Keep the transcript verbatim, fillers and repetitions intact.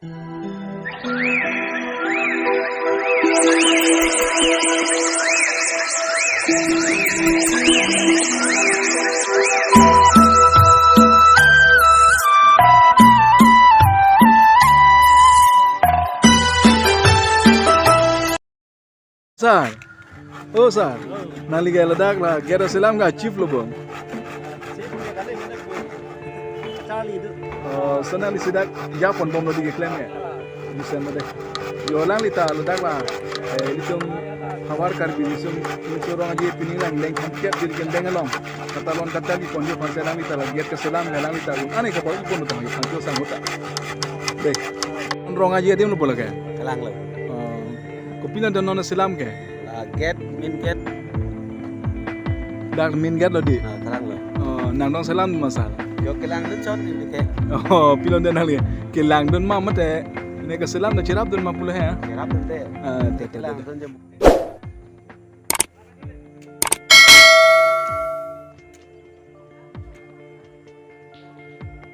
Sir. Oh, sir. Nangli ke ladak la gate aselam ke achievelo bo? Charlie do. Oh, so nangli si dak japon bomlo di keklem ke? Bisa mo dei. Yo, alangli ta ladak la, eh, ilitum Hawar Karbi Riso Nimso Rong Aje pini lang leng khamkep diri kendeng along. Katalon katali pon yo, phan si alangli ta la gate keselam ke alangli ta un ane kapar upon utang yo phan si sang huta. Dei. Rong Aje adim lo bo lake? Kelanglo. Oh. Kopilo den non aselam ke? La gate, main gate. Dak main gate lo di? Ah, kelanglo. Oh, nangdong selam ma sir? Yo, kelangdun chot ini ke. Oh, pilo den nangli. Kelangdun ma mate. Ini keselam dak cherapdun ma pulo he? Cherapdun te. Ah, te, te, te, te. Kelangdun je.